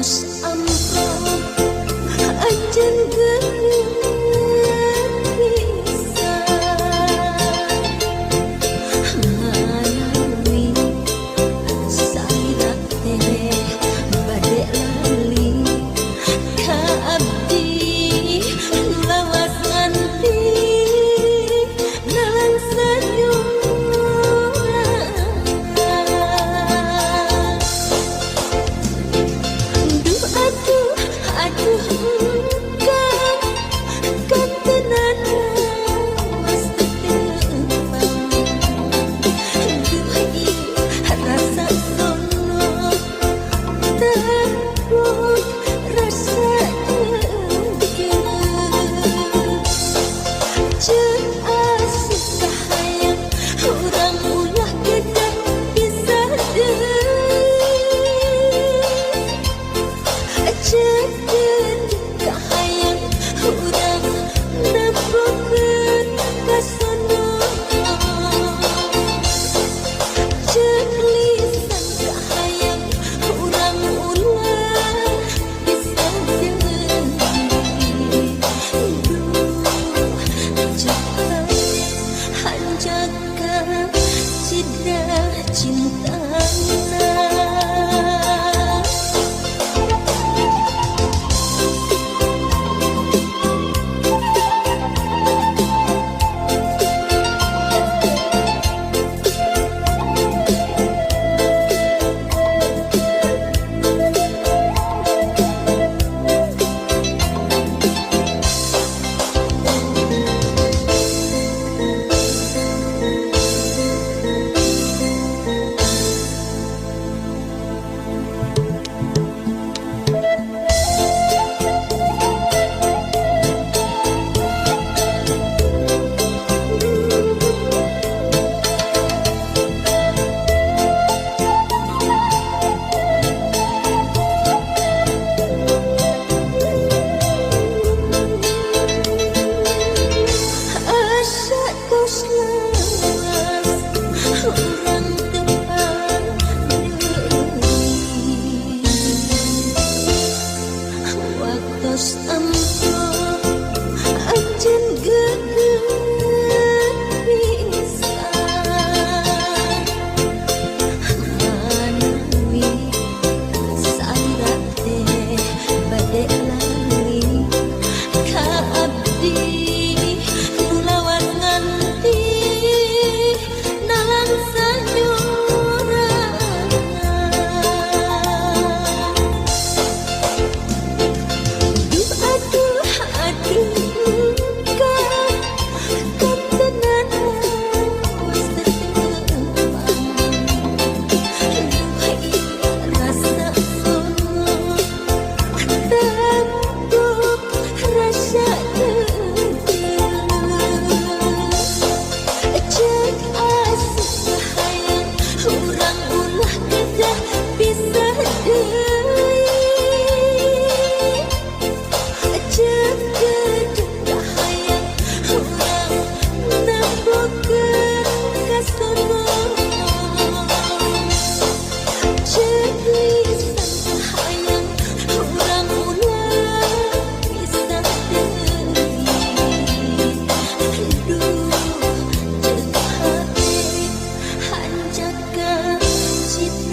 Waktos amprok anjeun geuleuh pisan, manawi salira teh bade lali ka abdi lawas nganti nalangsa nyurang. Duh aduh aduh kang kantenan was teu tepang. Duh ieu rasa sono tepung rasa dengkeun. Ceuk asup kahayang urang ulah kedah pisah deui. Ceuk kahayang urang nempokeun kasono. Ceuk lisan kahayang urang ulah pisah deui. Duh ceuk hate hanjakal cida cintana. Asa tos lawas urang tepang deui. Waktos amprok anjeun geuleuh pisan, manawi salira teh bade lali ka abdi nu lawas nganti nalangsa nyurang. Duh aduh aduh kang kantenan was teu tepang. Duh ieu rasa sono tepuk rasa dengkeun. Ceuk asup kahayang urang ulah kedah pisah deui. Ceuk kahayang urang nempokeun kasono. Ceuk lisan kahayang urang ulah pisah deui. Duh ceuk hate hanjakal cida.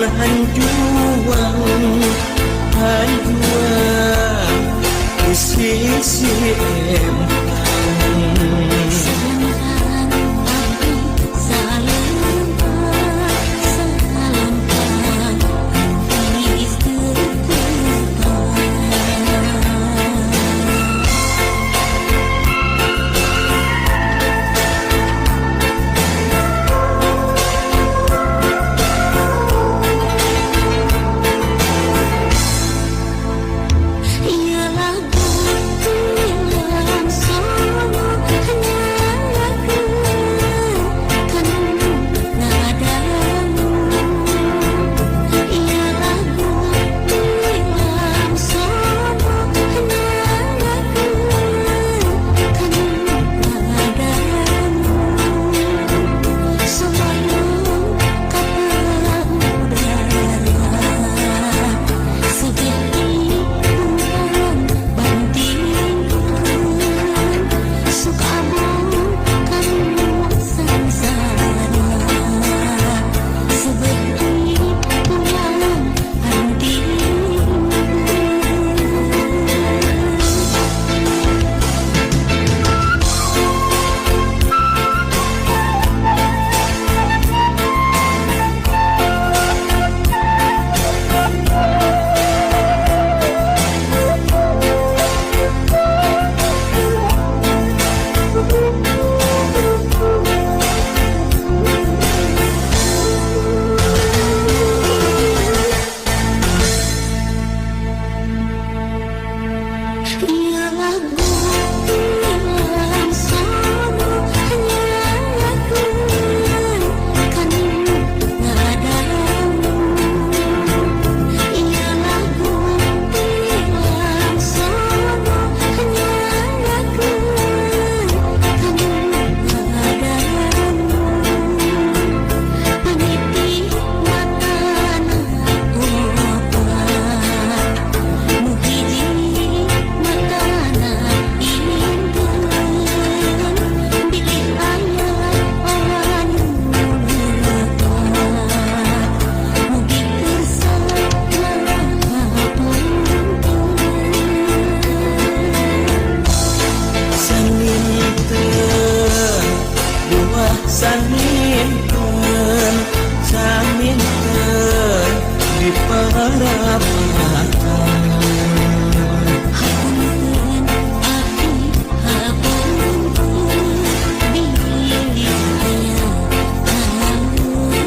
Hanjuang hanjuang di sisi empang. Salangkan abdi salempang, salangkan geus teu tepang. Ieu lagu tilam sono hanyakeun kana ngadangu. Ieu lagu tilam sono hanyakeun kana ngadangu. Sumayung ka udara Seperti bulan bantingkeun Sukabung kanu sangsara. Seperti bulan bantingkeun. Ieu lagu tilam sono hanyakeun kana ngadangu. Ieu lagu tilam sono hanyakeun kana ngadangu. Paniti matana opat, nu hiji matana inten, bilih aya anu lepat mugi kersa ngahapunten. Saninten buah saninten, saninten di parapatan. Hapunten abdi hapunten bilih aya kalepatan.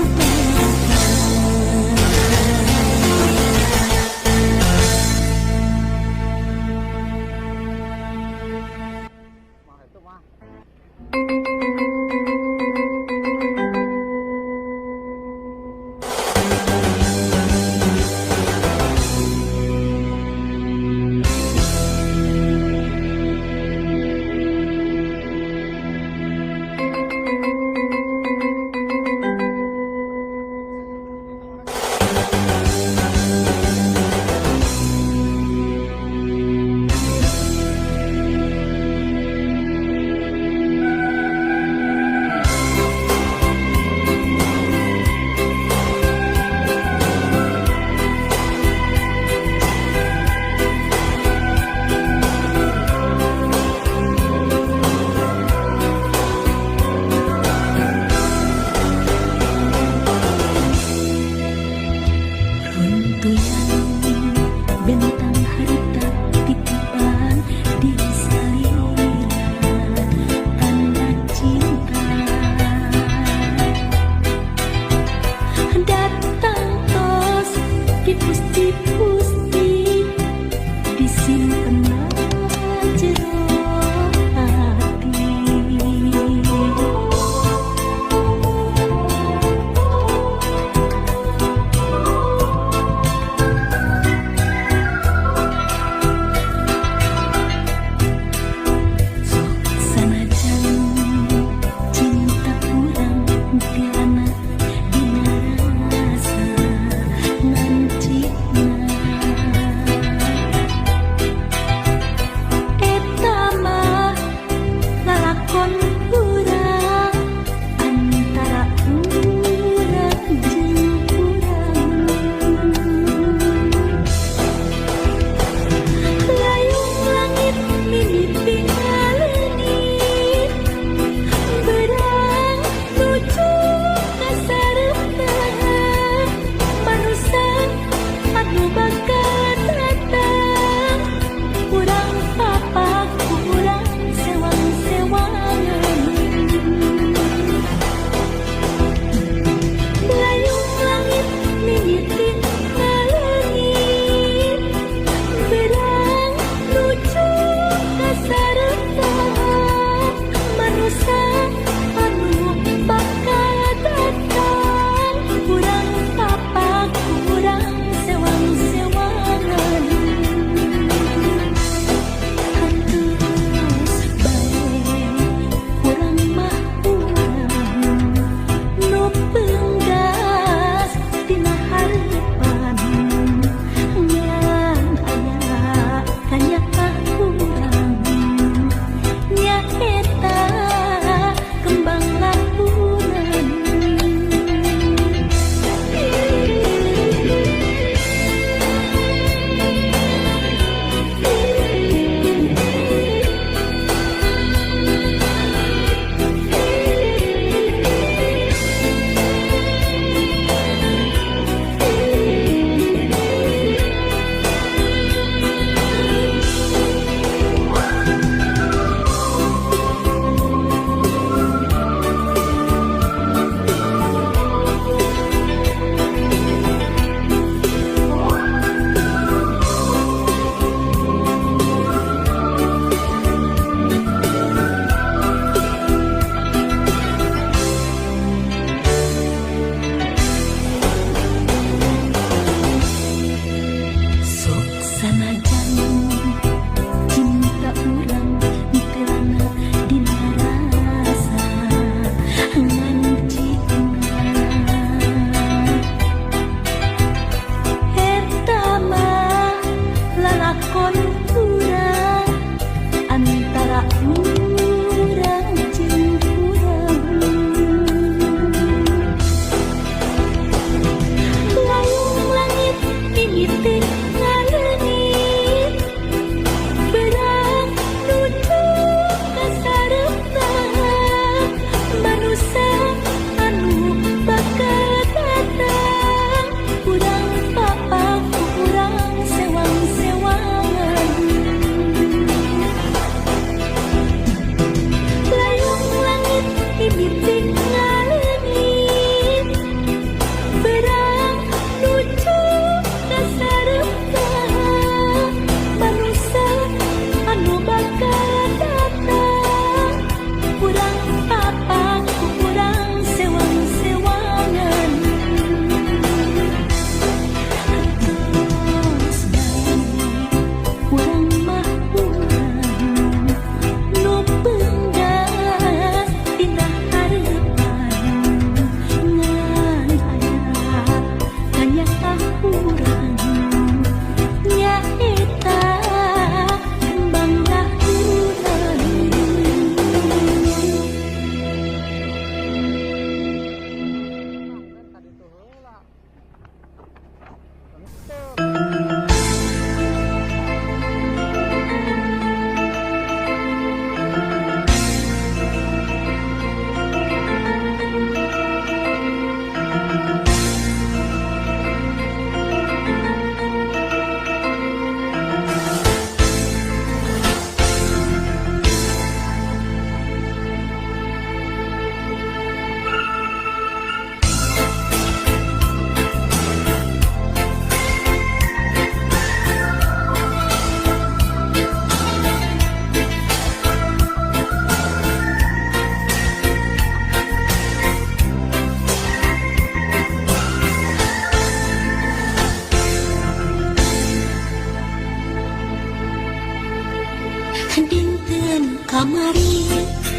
Kamari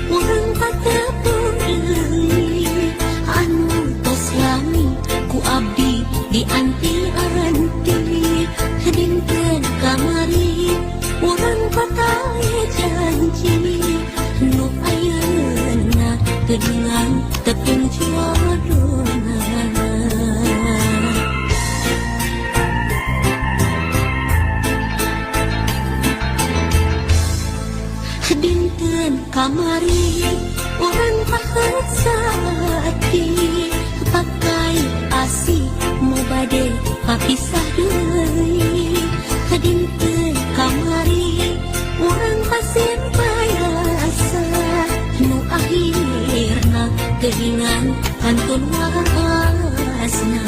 urang patepung deui anu tos lami ku abdi dianti-anti. Dinten kamari urang patale janji nu ayeuna geuningan tepung jodona. Dinten kamari urang pahet saati pakai asi mu bade papisah deui. Dinten kamari urang pasimpai rasa nu akhirna geuningan kantun waasna.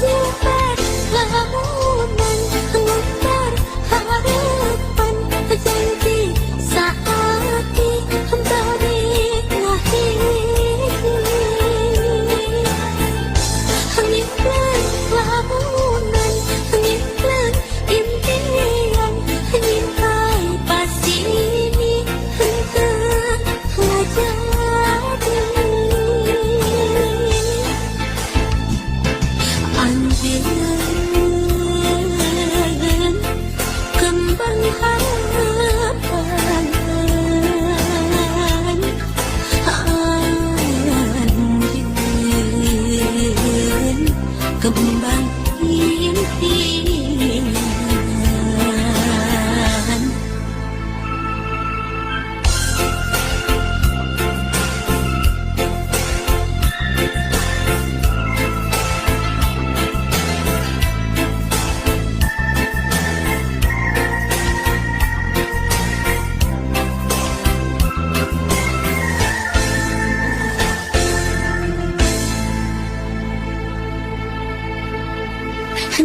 Ngubar lamunan ngubar harapan janji saati bade ngahiji. Ngimpleng lamunan ngimpleng impian nyimpai pasini henteu ngajadi. Anjeun kembang harapan, anjeun kembang impian.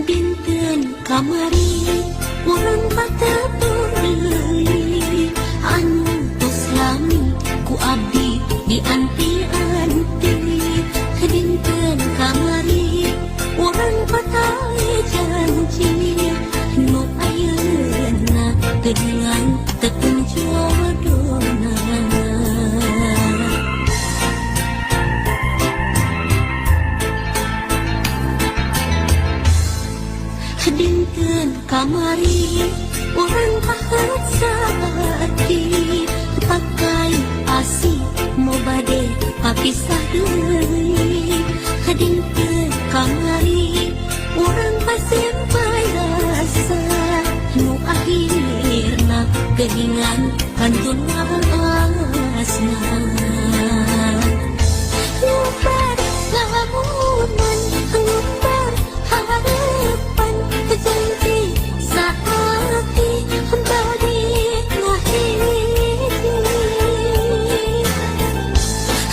Dinten kamari urang patepung deui anu tos lami ku abdi dianti-anti. Dinten kamari urang patale janji nu ayeuna geuningan tepung jodona. Dinten kamari urang pahet saati pakai asi mu bade papisah deui. Dinten kamari urang pasimpai rasa nu akhirna geuningan kantun waasna. Ngubar lamunan ngubar harapan janji saati bade ngahiji.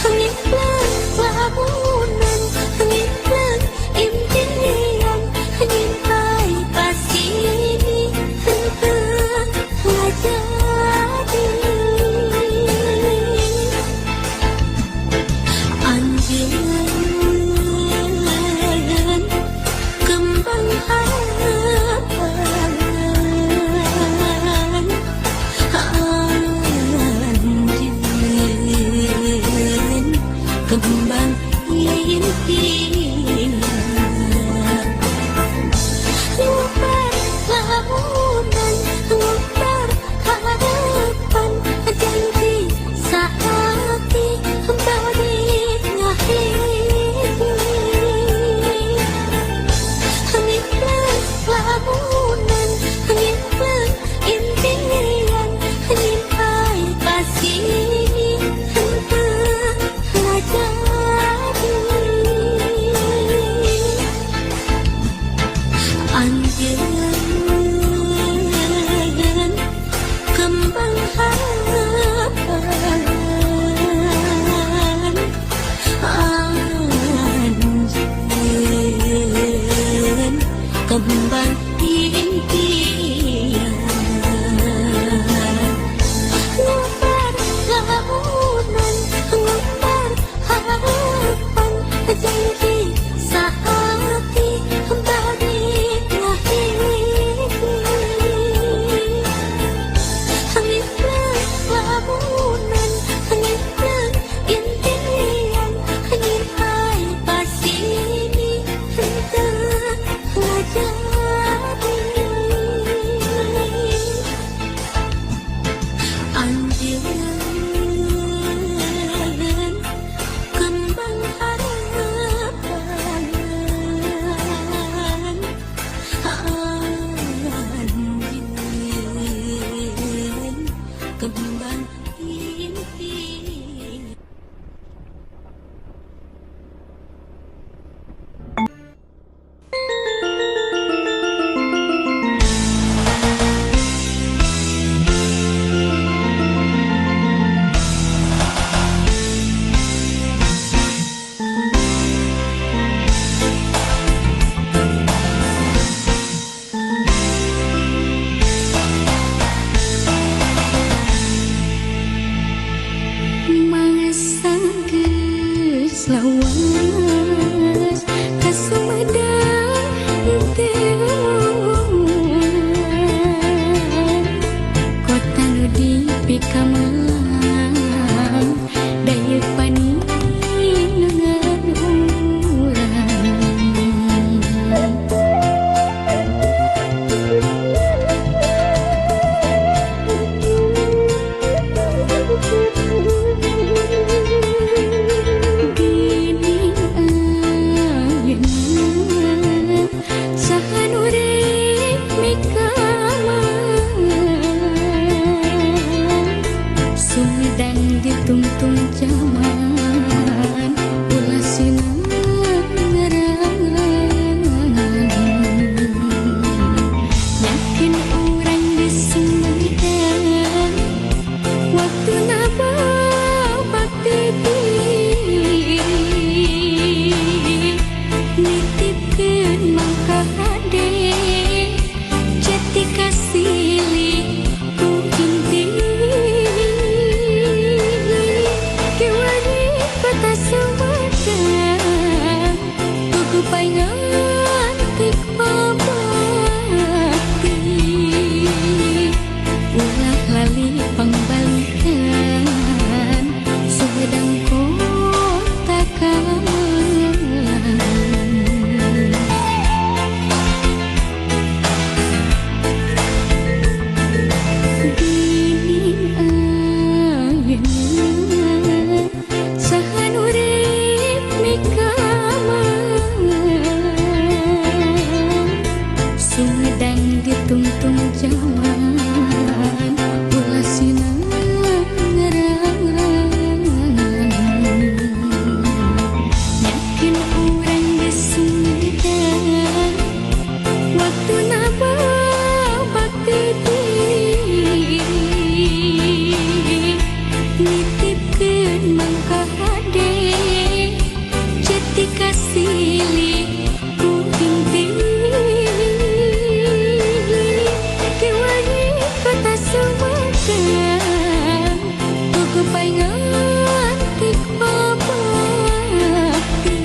Ngimpleng lamunan ngimpleng impian nyimpai pasini henteu ngajadi. Anjeun kembang harapan, anjeun kembang impian. Ngubar lamunan ngubar harapan janji saati bade ngahiji. Ngimpleng lamunan ngimpleng impian nyimpai pasini henteu ngajadi. Mangkade cetika silih ku himpi kiwari kota Sumedang kukupai ngantik babakti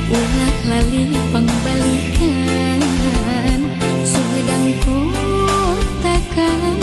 ulah lali pangbalikan Sumedang kota kaman.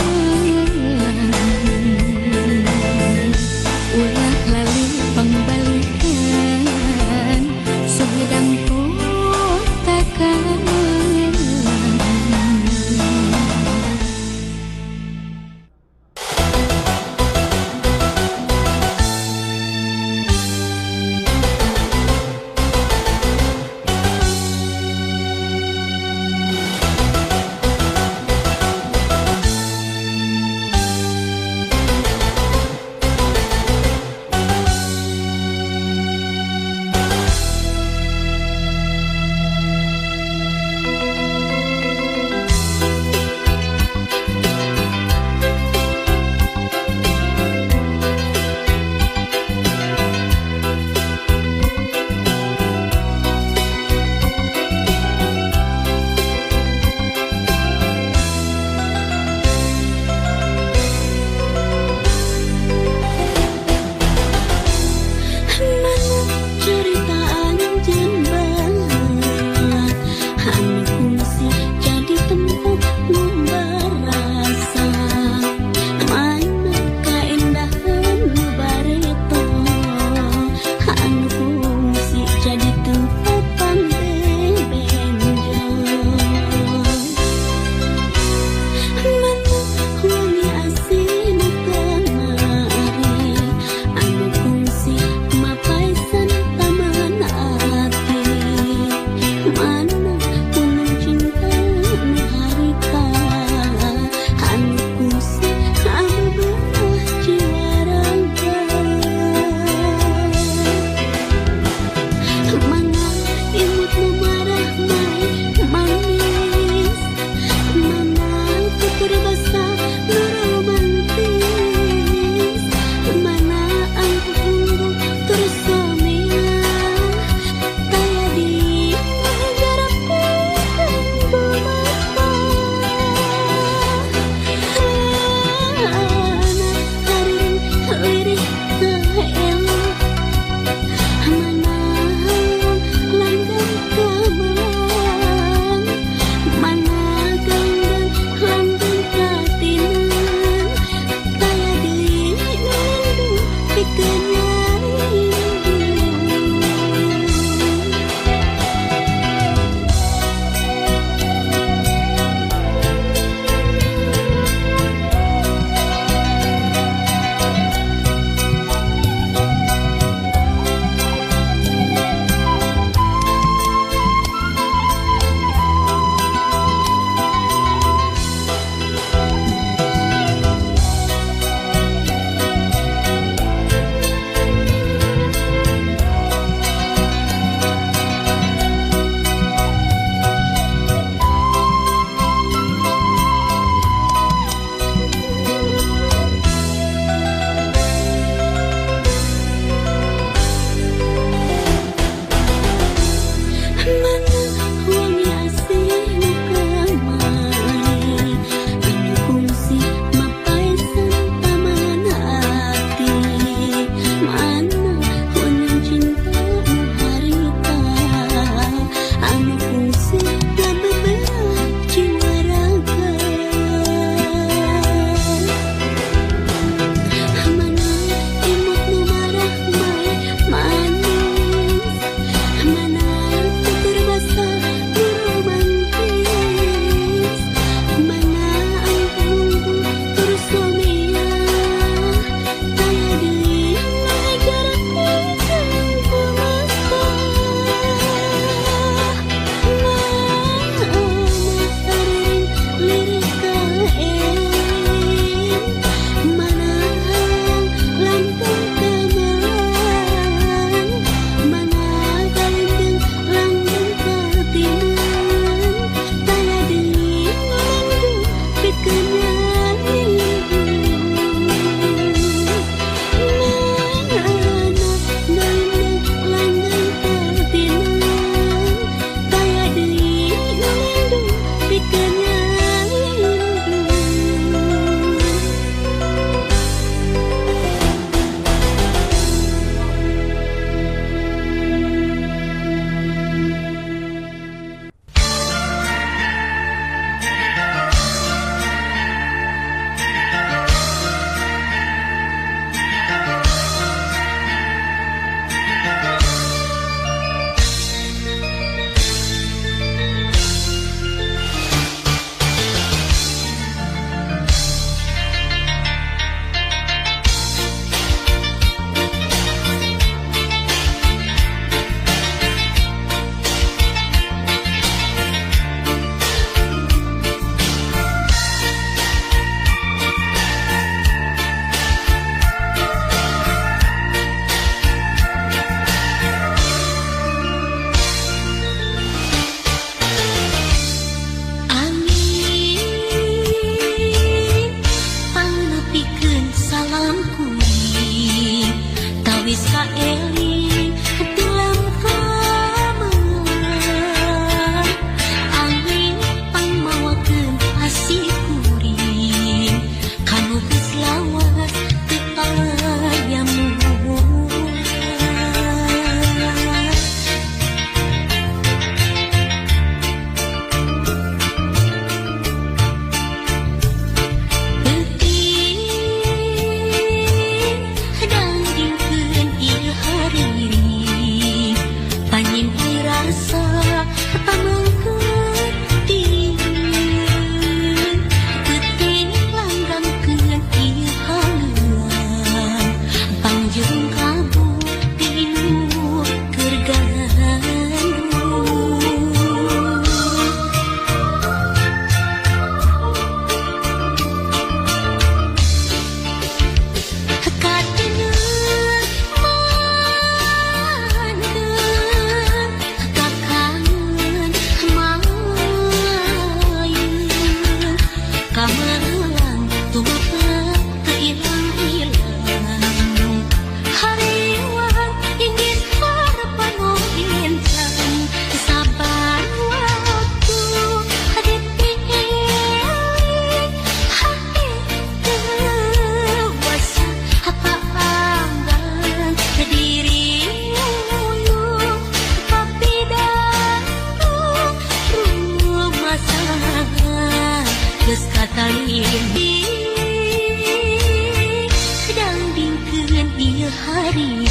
ieu hari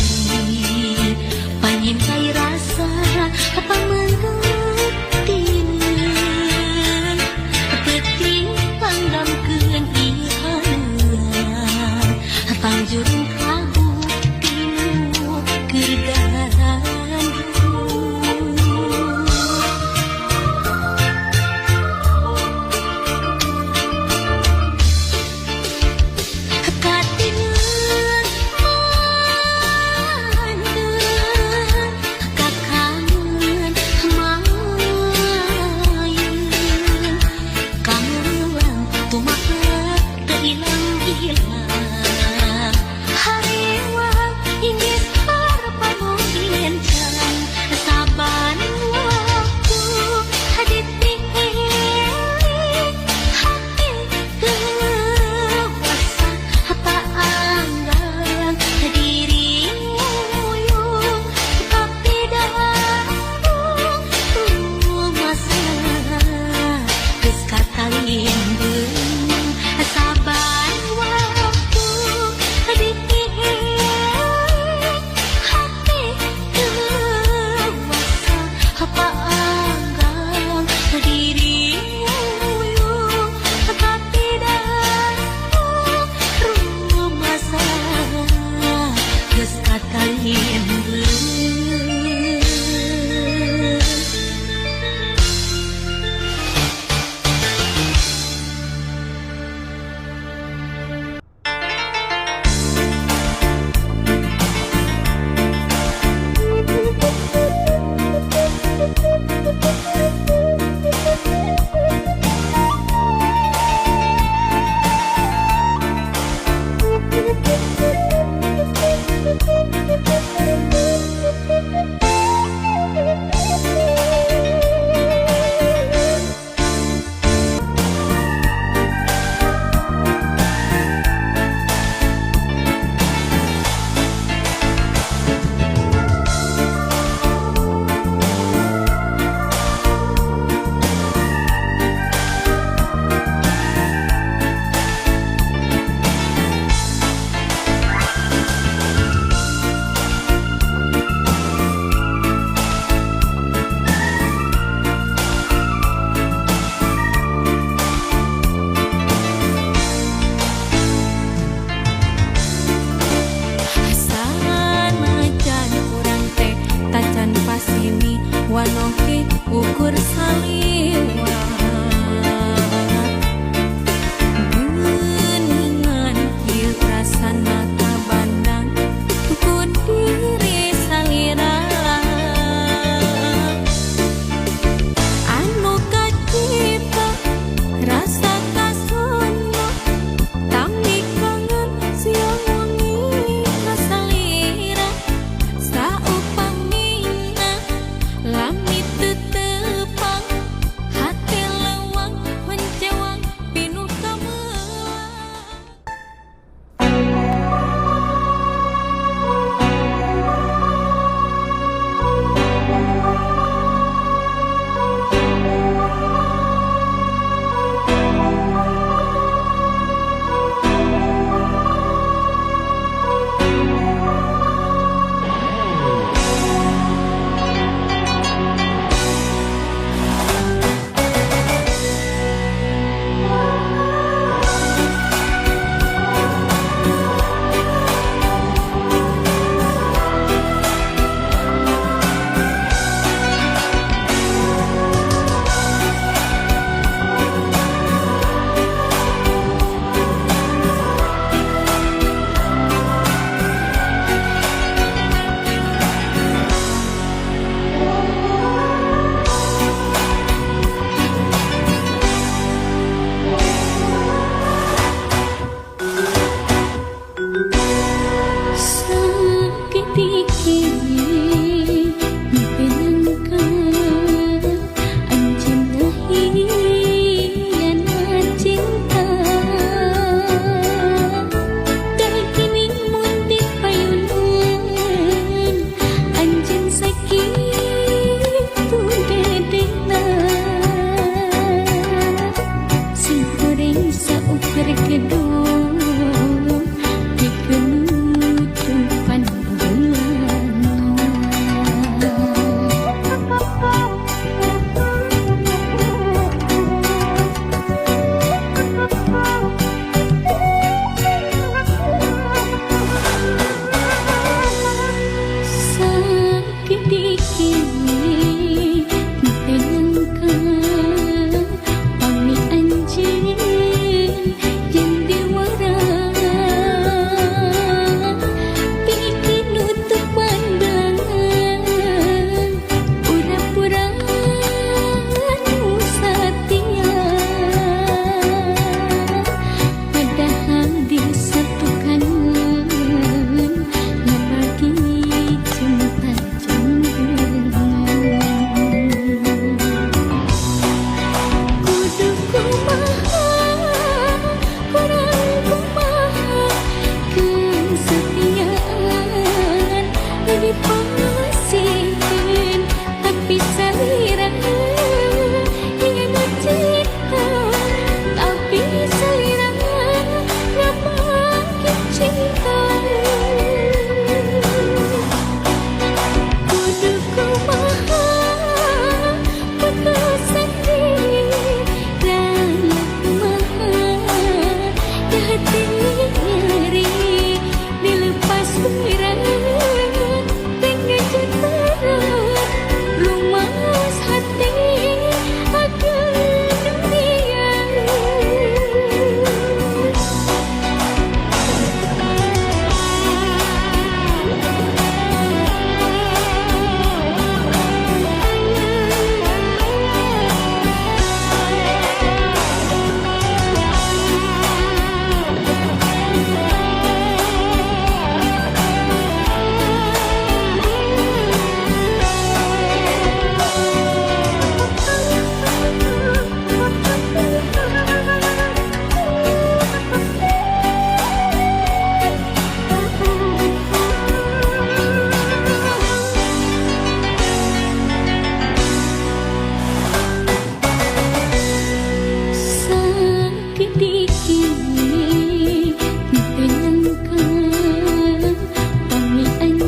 panyintai rasa pamengertieun penting pangdamkeun ieu hanean tangjurung kabukti nu keur gandrung. Katingan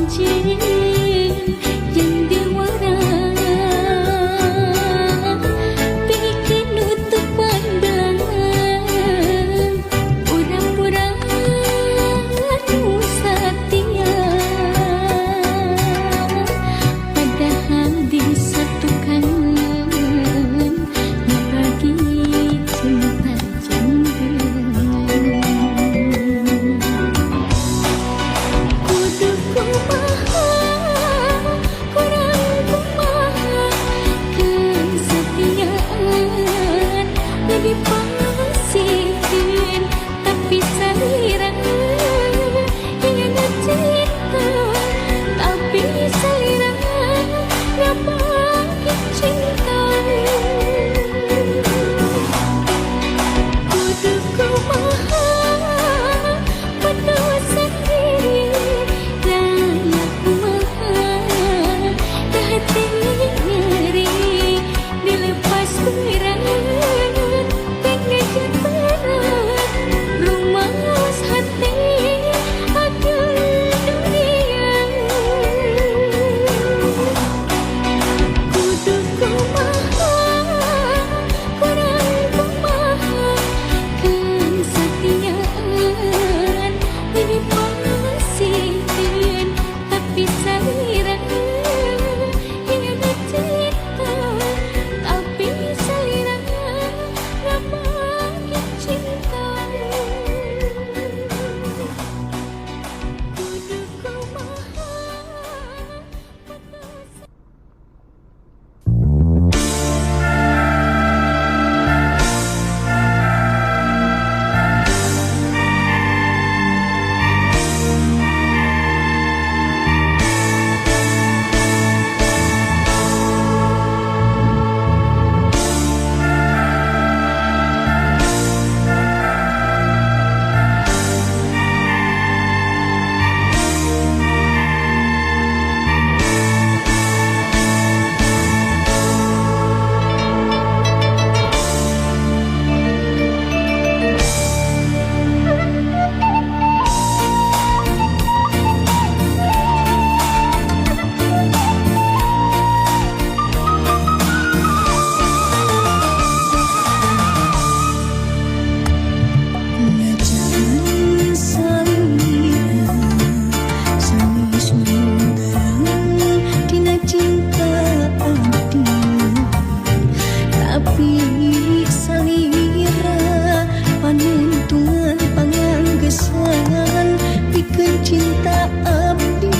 Anjeun yang diwara pikeun nutupan belang pura-pura nu satia, padahal disatukan ngabagi cinta jandeungan. Kudu kumaha, kurang kumaha, kesetiaan lebih pasikeun, tapi salira ingat cinta, tapi salira ngabagi cinta. Kudu kumaha, berdoa sendiri raya kumaha hati nyeri dilepas berat pengejar berat rumah hati akan dunia. Kudu kumaha, kurang kumaha, kesetiaan lebih pasikeun, tapi salira ingat cinta, tapi salira ngabagi cinta. Kudu kumaha, putus. Najan salira sanes nu garang dina cinta abdi, tapi salira panuntungan panganggesan pikeun cinta abdi.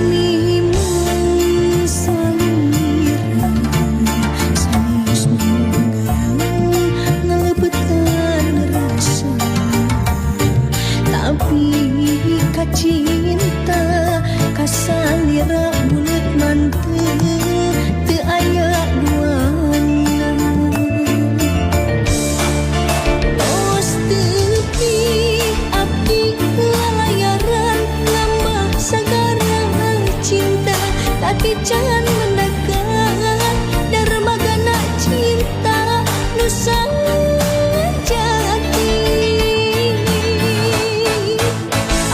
Mimang salira sanes nu garang ngalebetan rasa, tapi kacinta kasalira buleut manteu teu aya duana. Tos tepi abdi lalayaran nambah sagara cinta, tapi can mendekat dermagana cinta nu sajati.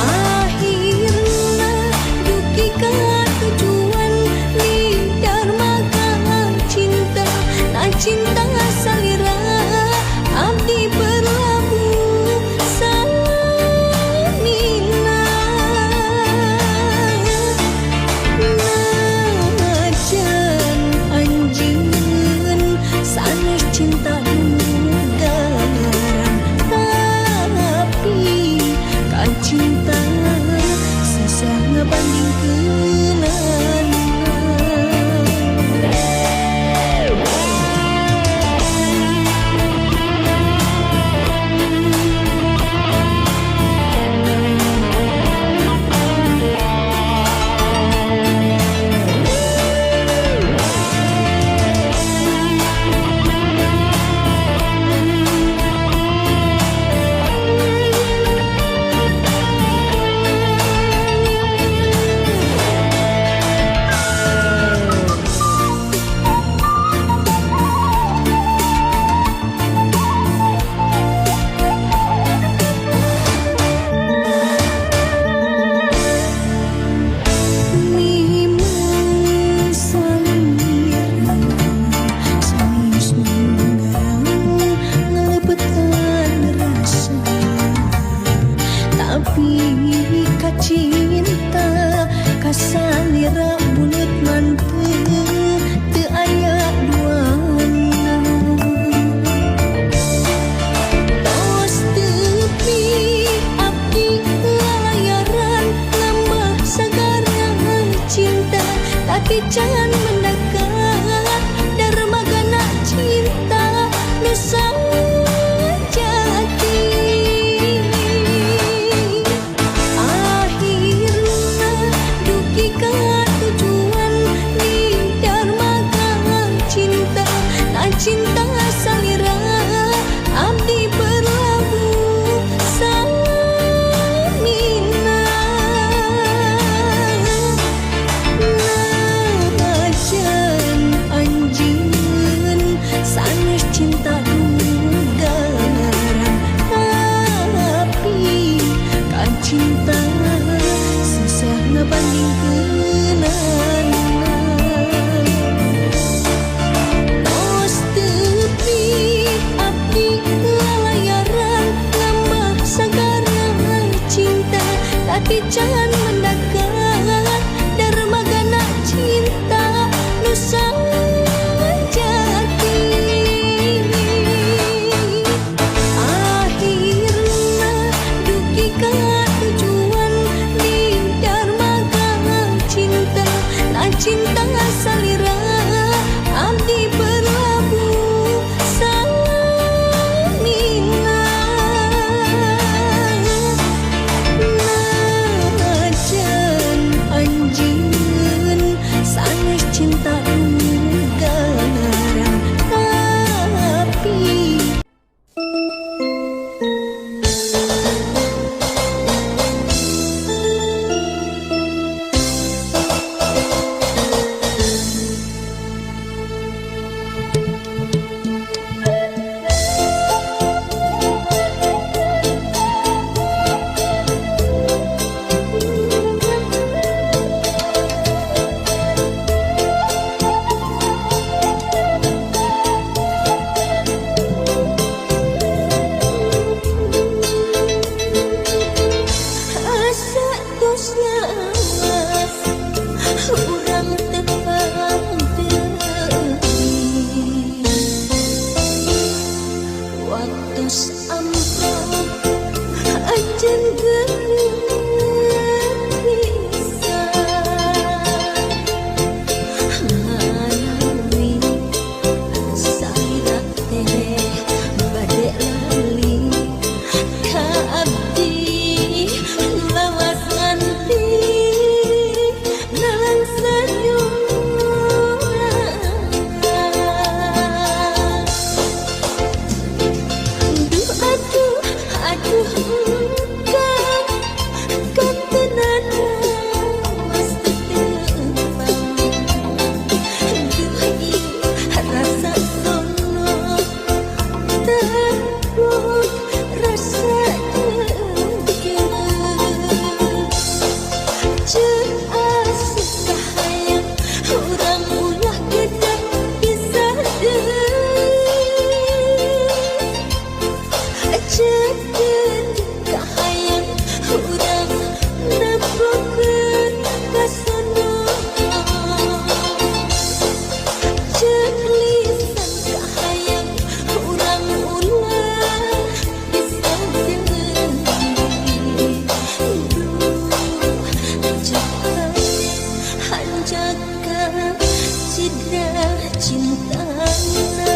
Akhirna dugi ka tujuan di dermaga cinta, na cinta salira abdi berlabuh samina. Najan anjeun sanes cinta nu tapi can mendekat dermaga cinta nu sajati. Akhirna dugi ka tujuan di dermaga cinta na cinta salira abdi berlabuh samina. Najan anjeun sanes cinta dugaran, tapi kan cinta susah ngabandingkeunana. Tos tepi abdi lalayaran nambah sagara cinta, tapi can mendekat dermaga cinta nu sajati. Akhirna dugi ka tujuan di dermaga cinta na cinta salira abdi berlabuh samina. Najan anjeun sanes cinta dugaran, tapi. Asa tos lawas urang tepang deui, waktos amprok anjeun geuleuh pisan, manawi salira teh bade lali ka abdi lawas nganti nalangsa nyurang. Duh aduh aduh engkang kantenan mas tetepang. Duh ieu rasa sono tepuk rasa dengkil. Ceuk asup kahayang urang ulah kedah pisah deui. Ceuk kahayang urang nempokeun kasono. Ceuk lisan kahayang urang ulah pisah deui. Duh hanjakal hanjakal cidra cintana.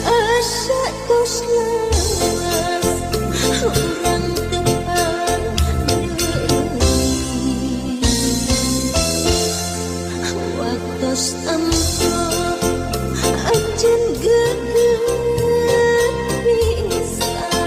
Asa tos lawas urang tepang deui, waktos amprok anjeun geuleuh pisan.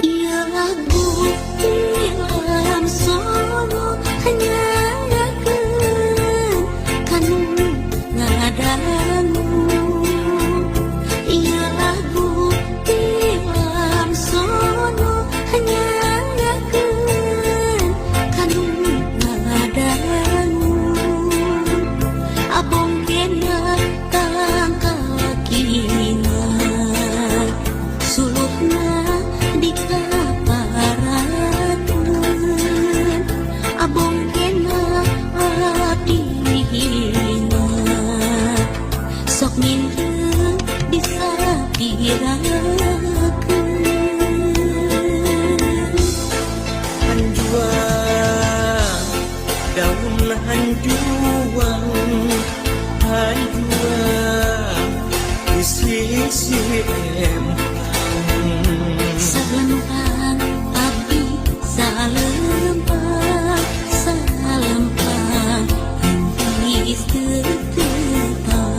Ieu lagu ti Lamsono nyangakeun kanu ngadangu. Ieu lagu ti Lamsono nyangakeun kanu ngadangu. Abong kena tangkalakina, sulukna di kaparateun. Abong kena abdi hina, sok minjem bisa dirakeun. Hanjuang daun hanjuang, hanjuang di sisi empang. Salempang abdi salempang, salempang henteu teu tepang.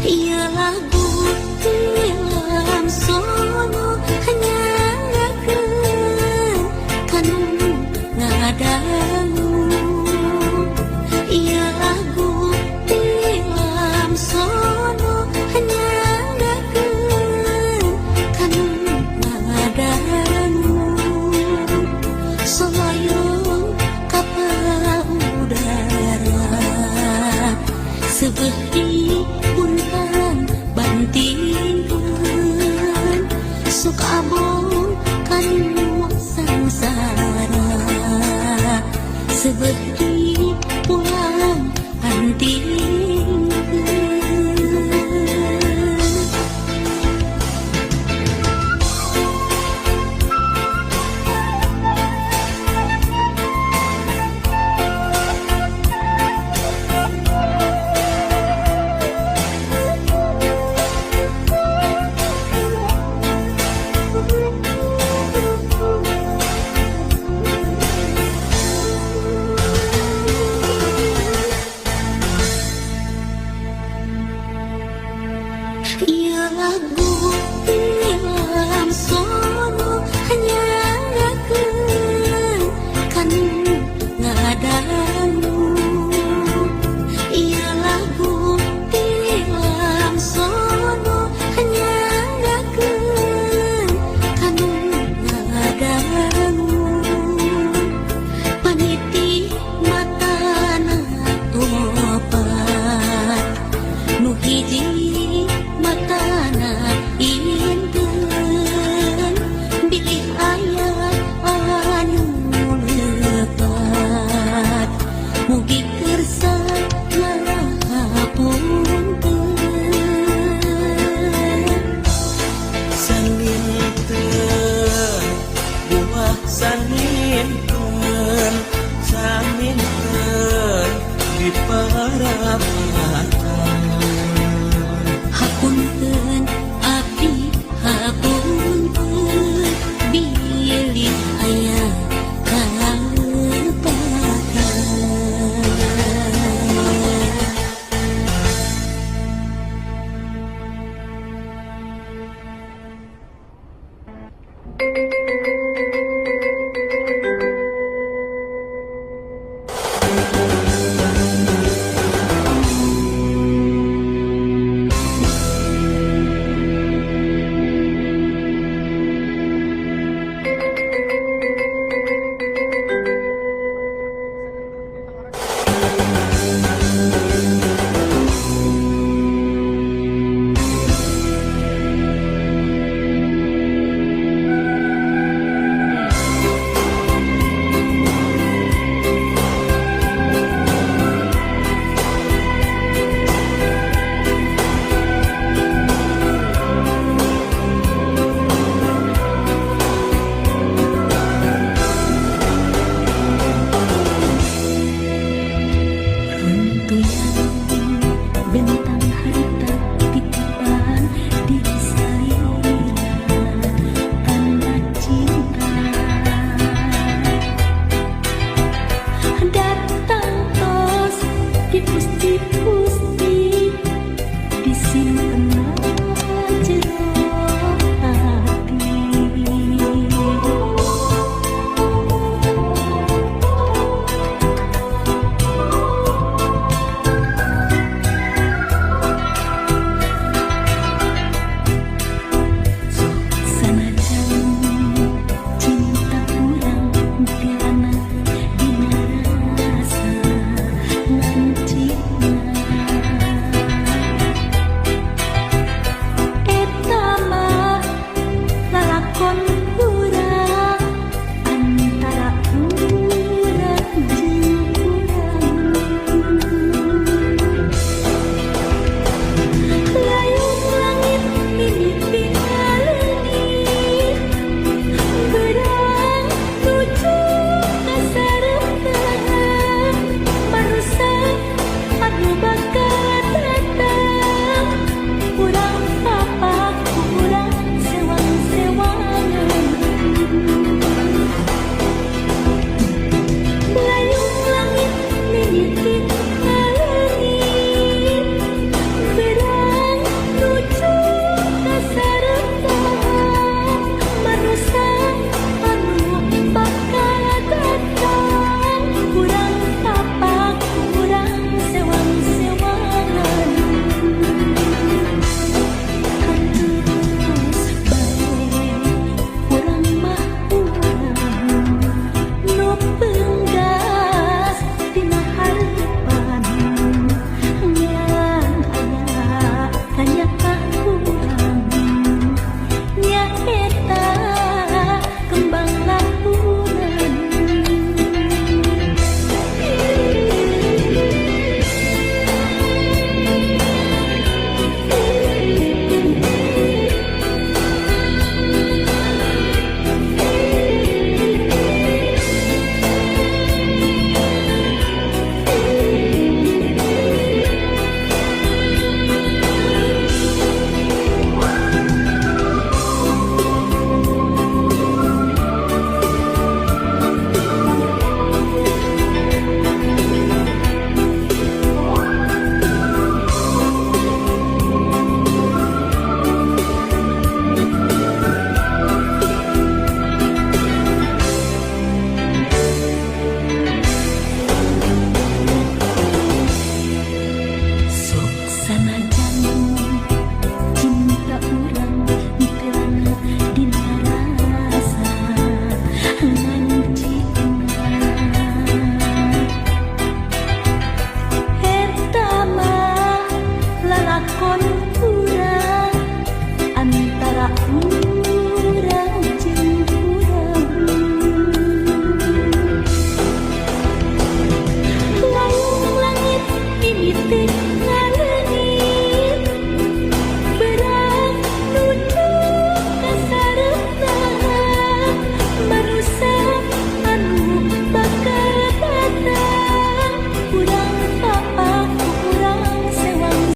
Ieu lagu ti Lamsono nyangakeun kanu ngadangu. Ieu lagu ti Lamsono nyangakeun kanu ngadangu. Solayong kapal udara, seubeuh di buntang bantingkeun. Sok abong kanu sangsara, seubeuh di pulang antingkeun. Ieu lagu ti Lamsono nyangakeun kanu ngadangu. Ieu lagu ti Lamsono nyangakeun kanu ngadangu. Paniti matana opat, nu hiji matana inten, bilih aya anu lepat mugi kersa ngahapunten. Saninten buah saninten, saminten di parapatan. Hapunten abdi hapunten, bilih aya kalepatan.